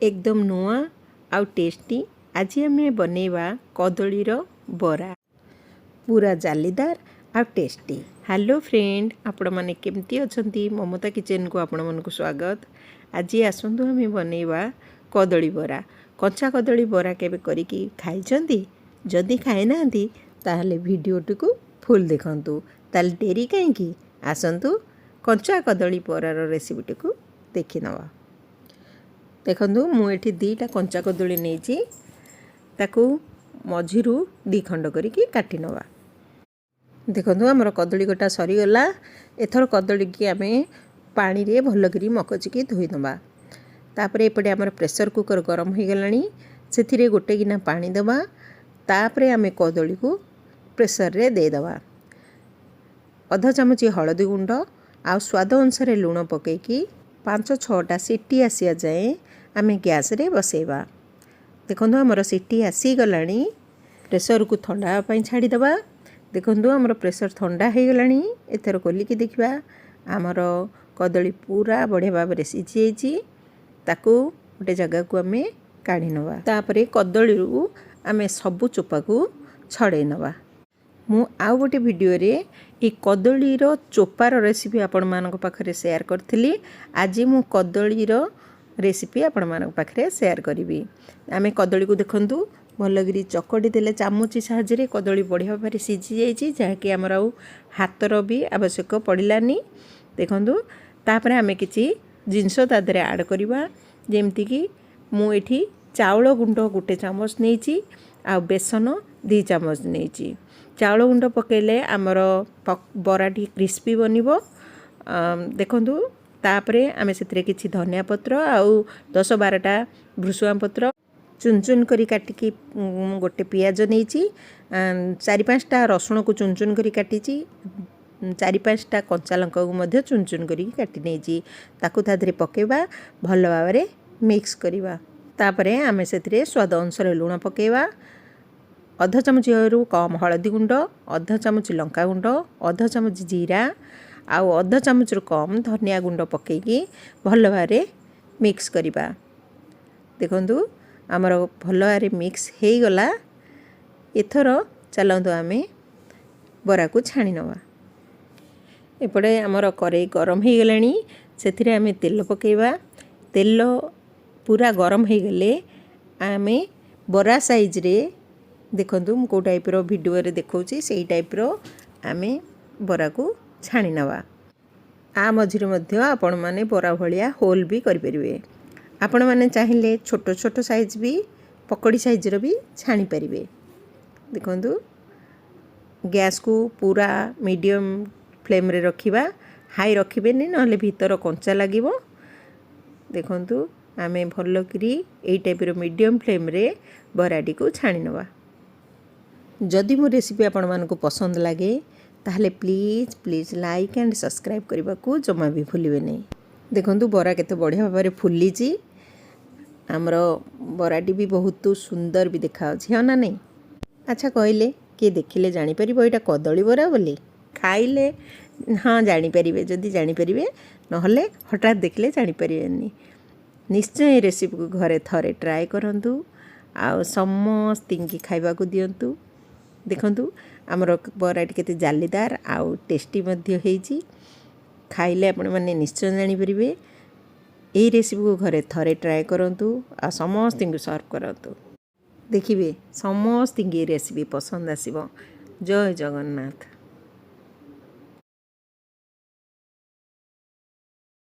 ଏକଦମ ନୂଆ ଆଉ ଟେଷ୍ଟି। ଆଜି ଆମେ ବନେଇବା କଦଳୀର ବରା, ପୁରା ଜାଲିଦାର ଆଉ ଟେଷ୍ଟି। ହ୍ୟାଲୋ ଫ୍ରେଣ୍ଡ, ଆପଣମାନେ କେମିତି ଅଛନ୍ତି? ମମତା କିଚେନକୁ ଆପଣମାନଙ୍କୁ ସ୍ୱାଗତ। ଆଜି ଆସନ୍ତୁ ଆମେ ବନେଇବା କଦଳୀ ବରା। କଞ୍ଚା କଦଳୀ ବରା କେବେ କରିକି ଖାଇଛନ୍ତି? ଯଦି ଖାଇନାହାନ୍ତି, ତାହେଲେ ଭିଡ଼ିଓଟିକୁ ଫୁଲ୍ ଦେଖନ୍ତୁ। ତାହେଲେ ଡେରି କାହିଁକି? ଆସନ୍ତୁ କଞ୍ଚା କଦଳୀ ବରାର ରେସିପିଟିକୁ ଦେଖିନେବା। ଦେଖନ୍ତୁ, ମୁଁ ଏଠି 2ଟା କଞ୍ଚା କଦଳୀ ନେଇଛି। ତାକୁ ମଝିରୁ 2 ଖଣ୍ଡ କରିକି କାଟି ନେବା। ଦେଖନ୍ତୁ, ଆମର କଦଳୀ କଟା ସରିଗଲା। ଏଥର କଦଳୀକି ଆମେ ପାଣିରେ ଭଲକରି ମକଚିକି ଧୋଇନେବା। ତାପରେ ଏପଟେ ଆମର ପ୍ରେସର କୁକର୍ ଗରମ ହୋଇଗଲାଣି। ସେଥିରେ ଗୋଟେ ଗିନା ପାଣି ଦେବା। ତାପରେ ଆମେ କଦଳୀକୁ ପ୍ରେସରରେ ଦେଇଦେବା। ଅଧ ଚାମଚ ହଳଦୀ ଗୁଣ୍ଡ ଆଉ ସ୍ୱାଦ ଅନୁସାରେ ଲୁଣ ପକାଇକି 5-6ଟା ସିଟି ଆସିବା ଯାଏଁ ଆମେ ଗ୍ୟାସ୍ରେ ବସାଇବା। ଦେଖନ୍ତୁ, ଆମର ସିଟି ଆସିଗଲାଣି। ପ୍ରେସରକୁ ଥଣ୍ଡା ହେବା ପାଇଁ ଛାଡ଼ିଦେବା। ଦେଖନ୍ତୁ, ଆମର ପ୍ରେସର ଥଣ୍ଡା ହୋଇଗଲାଣି। ଏଥର ଖୋଲିକି ଦେଖିବା, ଆମର କଦଳୀ ପୁରା ବଢ଼ିଆ ଭାବରେ ସିଝିଯାଇଛି। ତାକୁ ଗୋଟେ ଜାଗାକୁ ଆମେ କାଢ଼ି ନେବା। ତାପରେ କଦଳୀରୁ ଆମେ ସବୁ ଚୋପାକୁ ଛଡ଼େଇ ନେବା। ମୁଁ ଆଉ ଗୋଟେ ଭିଡ଼ିଓରେ ଏଇ କଦଳୀର ଚୋପାର ରେସିପି ଆପଣମାନଙ୍କ ପାଖରେ ସେୟାର କରିଥିଲି। ଆଜି ମୁଁ କଦଳୀର ରେସିପି ଆପଣମାନଙ୍କ ପାଖରେ ସେୟାର କରିବି। ଆମେ କଦଳୀକୁ ଦେଖନ୍ତୁ, ଭଲକରି ଚକଟି ଦେଲେ ଚାମଚ ସାହାଯ୍ୟରେ, କଦଳୀ ବଢ଼ିଆ ଭାବରେ ସିଝି ଯାଇଛି, ଯାହାକି ଆମର ଆଉ ହାତର ବି ଆବଶ୍ୟକ ପଡ଼ିଲାନି। ଦେଖନ୍ତୁ, ତାପରେ ଆମେ କିଛି ଜିନିଷ ତା ଦେହରେ ଆଡ଼୍ କରିବା। ଯେମିତିକି ମୁଁ ଏଠି ଚାଉଳ ଗୁଣ୍ଡ ଗୋଟେ ଚାମଚ ନେଇଛି ଆଉ ବେସନ 2 ଚାମଚ ନେଇଛି। ଚାଉଳ ଗୁଣ୍ଡ ପକାଇଲେ ଆମର ବରାଟି କ୍ରିସ୍ପି ବନିବ। ଦେଖନ୍ତୁ, ତାପରେ ଆମେ ସେଥିରେ କିଛି ଧନିଆ ପତ୍ର ଆଉ 10-12ଟା ଭୃଷୁଙ୍ଗା ପତ୍ର ଚୁନ ଚୁନ କରି କାଟିକି, ଗୋଟେ ପିଆଜ ନେଇଛି, 4-5ଟା ରସୁଣକୁ ଚୁନ ଚୁନ କରି କାଟିଛି, 4-5ଟା କଞ୍ଚା ଲଙ୍କାକୁ ମଧ୍ୟ ଚୁନ ଚୁନ କରିକି କାଟି ନେଇଛି। ତାକୁ ତା ଦେହରେ ପକାଇବା, ଭଲ ଭାବରେ ମିକ୍ସ କରିବା। ତାପରେ ଆମେ ସେଥିରେ ସ୍ୱାଦ ଅନୁସାରେ ଲୁଣ ପକାଇବା, ଅଧ ଚାମଚରୁ କମ୍ ହଳଦୀ ଗୁଣ୍ଡ, ଅଧ ଚାମଚ ଲଙ୍କା ଗୁଣ୍ଡ, ଅଧ ଚାମଚ ଜିରା ଆଉ ଅଧ ଚାମଚରୁ କମ୍ ଧନିଆ ଗୁଣ୍ଡ ପକାଇକି ଭଲ ଭାବରେ ମିକ୍ସ କରିବା। ଦେଖନ୍ତୁ, ଆମର ଭଲ ଭାବରେ ମିକ୍ସ ହେଇଗଲା। ଏଥର ଚାଲନ୍ତୁ ଆମେ ବରାକୁ ଛାଣି ନେବା। ଏପଟେ ଆମର କରେଇ ଗରମ ହେଇଗଲାଣି। ସେଥିରେ ଆମେ ତେଲ ପକାଇବା। ତେଲ ପୁରା ଗରମ ହେଇଗଲେ ଆମେ ବରା ସାଇଜ୍ରେ, ଦେଖନ୍ତୁ ମୁଁ କେଉଁ ଟାଇପ୍ର ଭିଡ଼ିଓରେ ଦେଖାଉଛି, ସେଇ ଟାଇପ୍ର ଆମେ ବରାକୁ ଛାଣି ନେବା। ଆ ମଝିରେ ମଧ୍ୟ ଆପଣମାନେ ବରା ଭଳିଆ ହୋଲ୍ ବି କରିପାରିବେ। ଆପଣମାନେ ଚାହିଁଲେ ଛୋଟ ଛୋଟ ସାଇଜ୍ ବି, ପକୋଡ଼ି ସାଇଜ୍ର ବି ଛାଣିପାରିବେ। ଦେଖନ୍ତୁ, ଗ୍ୟାସ୍କୁ ପୁରା ମିଡ଼ିୟମ୍ ଫ୍ଲେମ୍ରେ ରଖିବା। ହାଇ ରଖିବେନି, ନହେଲେ ଭିତର କଞ୍ଚା ଲାଗିବ। ଦେଖନ୍ତୁ, ଆମେ ଭଲକରି ଏଇ ଟାଇପ୍ର ମିଡ଼ିୟମ୍ ଫ୍ଲେମ୍ରେ ବରାଟିକୁ ଛାଣି ନେବା। ଯଦି ମୋ ରେସିପି ଆପଣମାନଙ୍କୁ ପସନ୍ଦ ଲାଗେ, ତାହେଲେ please please like and subscribe କରିବାକୁ ଜମା ବି ଭୁଲିବେନି। ଦେଖନ୍ତୁ, ବରା କେତେ ବଢ଼ିଆ ଭାବରେ ଫୁଲିଛି। ଆମର ବରାଟି ବି ବହୁତ ସୁନ୍ଦର ବି ଦେଖାଯାଉଛି, ହଁ ନା ନାହିଁ? ଆଚ୍ଛା କହିଲେ, କିଏ ଦେଖିଲେ ଜାଣିପାରିବ ଏଇଟା କଦଳୀ ବରା ବୋଲି? ଖାଇଲେ ହଁ ଜାଣିପାରିବେ, ଯଦି ଜାଣିପାରିବେ, ନହେଲେ ହଠାତ୍ ଦେଖିଲେ ଜାଣିପାରିବେନି। ନିଶ୍ଚୟ ଏ ରେସିପିକୁ ଘରେ ଥରେ ଟ୍ରାଏ କରନ୍ତୁ ଆଉ ସମସ୍ତିଙ୍କି ଖାଇବାକୁ ଦିଅନ୍ତୁ। ଦେଖନ୍ତୁ, ଆମର ବରାଟି କେତେ ଜାଲିଦାର ଆଉ ଟେଷ୍ଟି ମଧ୍ୟ ହେଇଛି। ଖାଇଲେ ଆପଣମାନେ ନିଶ୍ଚୟ ଜାଣିପାରିବେ। ଏହି ରେସିପିକୁ ଘରେ ଥରେ ଟ୍ରାଏ କରନ୍ତୁ ଆଉ ସମସ୍ତଙ୍କୁ ସର୍ଭ କରନ୍ତୁ। ଦେଖିବେ, ସମସ୍ତଙ୍କୁ ଏ ରେସିପି ପସନ୍ଦ ଆସିବ। ଜୟ ଜଗନ୍ନାଥ।